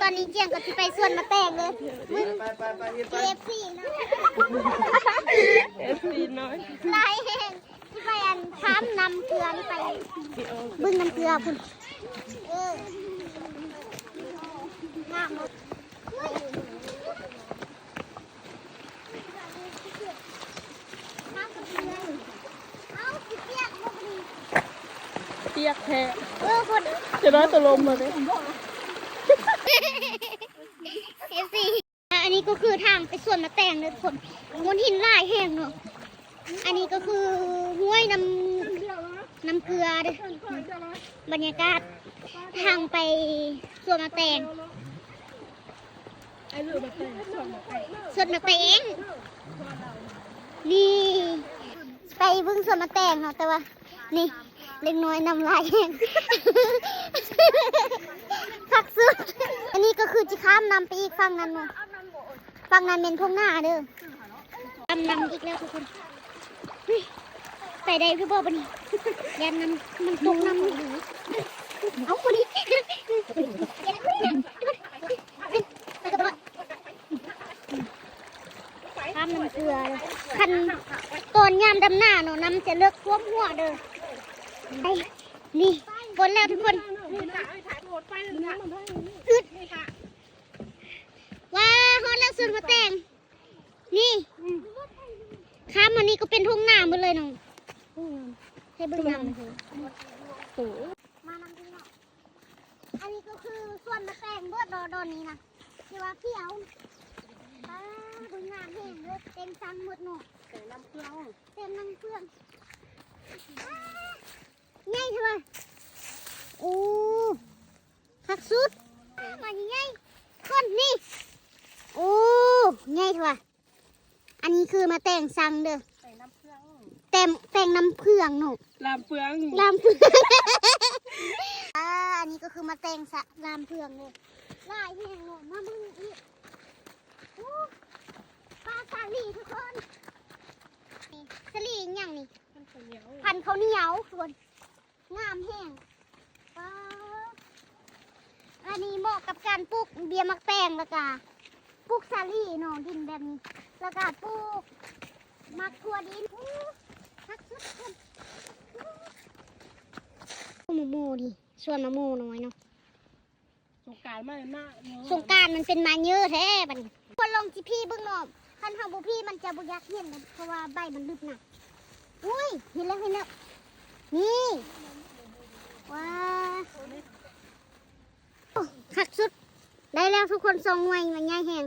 ຕອນນີ້ຈຽງກໍຊິໄປສວນໝາກແຕງເລີຍ ເບິ່ງ ໄປໆໆ ເອັຟຊີເນາະ ເອັຟຊີນ້ອຍ ຫຼາຍແຮງ ຊິໄປອັນຂ້າມນ້ຳເກືອນີ້ ໄປເບິ່ງນ້ຳເກືອພຸ້ນ ເອີ ງາມເນາະ. ປຽກແທ້ ເອີ ຄົນ ຈະໄດ້ຕະລົມມາເດ້ ເອັຟຊີ ອັນນີ້ກໍຄືທາງໄປສວນໝາກແຕງເດີທຸກຄົນ ໂຂດຫີນຫຼາຍແຮງເນາະ ອັນນີ້ກໍຄືຫ້ວຍນ້ຳ ນ້ຳເກືອເດີ ບັນຍາກາດທາງໄປສວນໝາກແຕງ ສວນໝາກແຕງ ນີ້ ໄປເບິ່ງສວນໝາກແຕງເນາະ ແຕ່ວ່າ ນີ້ ເດັກນ້ອຍນ້ຳລາຍແຮງ ຄັກສຸດ ອັນນີ້ກໍຄືຈະຂ້າມນ້ຳໄປອີກຝັ່ງນັ້ນເນາະ ຝັ່ງນັ້ນແມ່ນທົ່ງນາເດີ ຂ້າມນ້ຳອີກແລ້ວທຸກຄົນ ເຮີ້ຍ ໄປໄດ້ຄືບໍ່ບັດນີ້ ຢ້ານນ້ຳ ມັນຕົກນ້ຳ ເອົາ ພໍດີ ຂ້າມນ້ຳເກືອ ຄັນຕອນຍາມດຳນາເນາະ ນ້ຳຈະເລິກຖ້ວມຫົວເດີ ໄປ ນີ້ ຝົນແລ້ວທຸກຄົນ ອຶດ ວ້າ ຮອດແລ້ວສວນໝາກແຕງ ນີ້ ຂ້າມມານີ້ກໍເປັນທົ່ງນາໝົດເລີຍນ້ອງ ໃຫ້ເບິ່ງນຳ ມານຳພີ່ນ້ອງ ອັນນີ້ກໍຄືສວນໝາກແຕງເບິດດອນນີ້ນະ ທີ່ວ່າຂຽວ ປ້າ ເບິ່ງງາມແຮງເລີຍ ແຕງສັງໝົດເນາະ ແຕງນ້ຳເຟືອງ ແຕງນ້ຳເຟືອງ ປ້າ ໃຫຍ່ເທົ່າໃດ ໂອ້ ຄັກສຸດ ມາໃຫຍ່ໆ ຄົນນີ້ ໂອ້ ໃຫຍ່ເທົ່າໃດ ອັນນີ້ຄືໝາກແຕງສັງເດີ ແຕງນ້ຳເຟືອງ ແຕງ ແຕງນ້ຳເຟືອງເນາະ ລາມເຟືອງ ລາມເຟືອງ ອ່າ ອັນນີ້ກໍຄືໝາກແຕງສະ ລາມເຟືອງເດີ ຫຼາຍແຮງເນາະ ມາເບິ່ງອີກ ໂອ້ ປາສາລີທຸກຄົນ ສາລີຫຍັງນີ້ ພັນເຂົ້າໜຽວ ພັນເຂົ້າໜຽວທຸກຄົນ ງາມແຮງ ປາ ອັນນີ້ເໝາະກັບການປູກເບ້ຍໝາກແຕງ ແລ້ວກະປູກສາລີເນາະ ດິນແບບນີ້ ແລ້ວກະປູກໝາກຖົ່ວດິນ ຄັກສຸດ ໝາກໂມນີ້ ສວນໝາກໂມນ້ອຍເນາະ. ສົງການມາແລ້ວເນາະ ສົງການມັນເປັນມາເຍີແທ້ບັດນີ້ ຄົນລອງຊິພີ້ເບິ່ງເນາະ ຄັນເຮົາບໍ່ພີ້ມັນຈະບໍ່ຢາກເຫັນເດ້ ເພາະວ່າໃບມັນລຶບນະ ອຸ້ຍ ເຫັນແລ້ວ ເຫັນແລ້ວ ນີ້ ວ້າ ໂອ້ ຄັກສຸດ ໄດ້ແລ້ວທຸກຄົນ ສອງໜ່ວຍ ມັນໃຫຍ່ແຮງ.